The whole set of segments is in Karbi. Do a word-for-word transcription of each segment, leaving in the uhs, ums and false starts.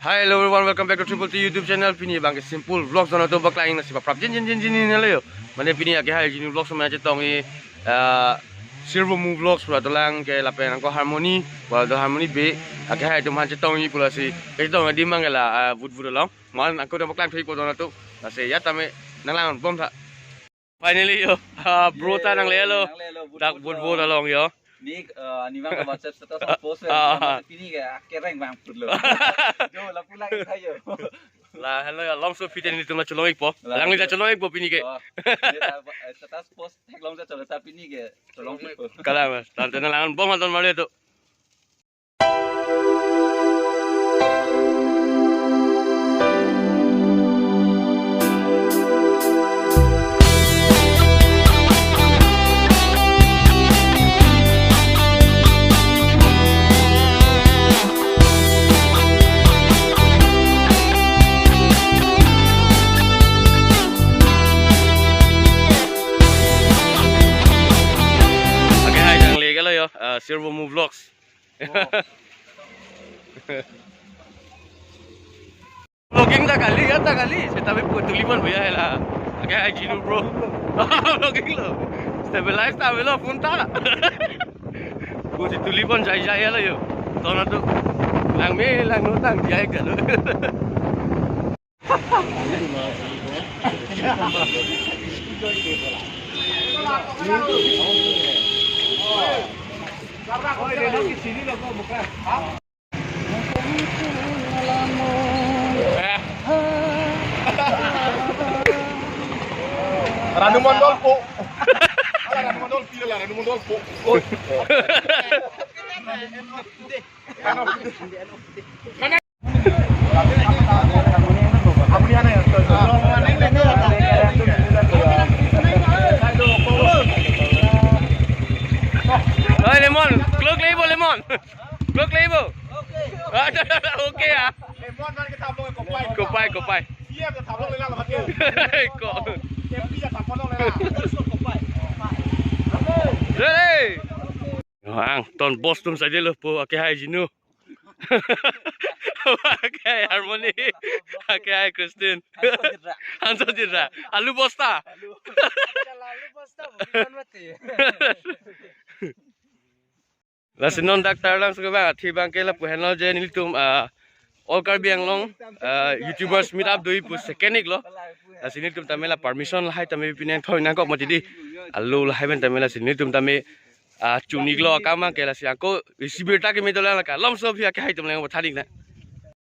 Hi, hello everyone, welcome back to Triple T YouTube channel. Pini abang ke Simple Vlogs dono to paklang nangsi paprap jin jin jin jin nelo yo. Mane pini akehai Jinu Vlogs mane chetong i, ah, Servomu Vlogs pura dolang ke lapen angko Harmony, pura do Harmony be, akehai atum aphan chetong i pu lasi, chetong adim abang ke la, ah, Vut Vut along. Mane angko dam paklang thoi po dono to. Lasi ya tame nanglangbom tha. Finally yo, ah, bro ta nanglelo. Nanglelo, Vut Dak Vut Vut Vut along. Along yo. Ni, eh, ni abang ke WhatsApp status post Ah, ah, ah. Pini ke akereng abang putlo. Jo, lapu lagi tha yo. La, hello yo, longso pite nelitum la cholong ikpo. La, Lang neli ta jo. Cholong ikpo pini ke. Oh, ni ta, eh, status post theklong jo cholong ta pini ke. Cholong ikpo. Kalang, tante nanglangbom hal ton mare to. Akehai nanglelo yo, ah, Servomu Vlogs. Wow. Vlogging ta kali, ya ta kali. Seta be pu tulipan bhaiya hela. Akehai Jinu bro. Vlogging lo. Stabilize ta avelo phone ta. Pu si tulipan jai jai lo yo. Tona tu. Langme langno tang jai kalo. Ranu Mondol po. Ala Ranu Mondol pila la Ranu Mondol po. Oi, Lemon, klok leibo, Lemon. Klok leibo. Okay, ah. Kopai, kopai. Ko. Hey. Ang ton boss atum saje lo po, akehai Jinu. Akehai Harmony. Akehai Christine. Hanso Jira. Alu bosta. Alu bosta, bukan mati. Lasi non dak tarlang suka bang, athi abang ke lapu henlo je nelitum, ah, All Karbi Anglong, ah, YouTubers meet up do-i pu second ik lo. Lasi nelitum tame la permission lahai tame pine thoi nangkok mati di. Alo lahai pen tame lasi nelitum tame, ah, chun ik lo akam abang ke lasi ako isi birta keme dolang la ka. Lomso aphi akehai atum lang pathan ik nang.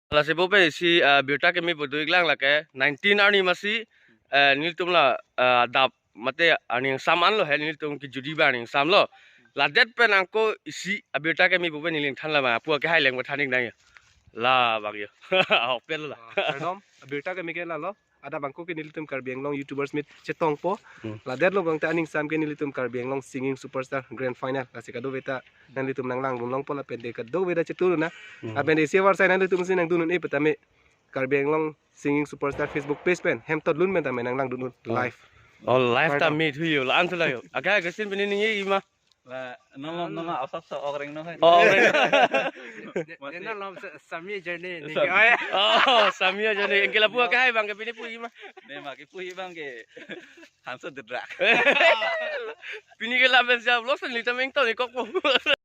Lasi bo pen isi, ah, birta keme pu do ik lang lake nineteen arni masi, eh, nelitum la, ah, adap mate arni angsam anlo he nelitum kejut abang arni angsam lo. Ladet pen angko isi abirta keme bo pen neli nangthan la ma pu akehai lang pathan ik nang yo. La abang yo. Ahok pen lo la. Ah, kardom, abirta keme ke lalo. Adap angko ke nelitum Karbi Anglong YouTubers meet chetongpo. Hmm. Ladet lo abang ta arni angsam ke nelitum Karbi Anglong singing superstar grand final. Lasi kadokave ta nanglitum nanglang dun longpo lapen de kadokave ta chetu na. Hmm. Lapen de isi avarsai nanglitum si nangdun un-e pu tame Karbi Anglong singing superstar Facebook page pen hem tot lun pen tame nanglang dun un. Oh. Live. Oh, live ta. Pardon. Meet hui yo, la-an thu la yo. Akehai Christine pini ningje-i ma. La, nonglom nonga asap sa okreng no hai. Oh, okreng. Masi. Nonglom sa-, Sami Journey ni. Sami. Ke, oh, ya. Oh, Sami Journey. Engke lapu akehai abang ke pini pu-i ma. Ne ma kepu-i abang ke. Hanso Dedrak. Pini ke lapen siap lo sen lita meng to ni kokpo.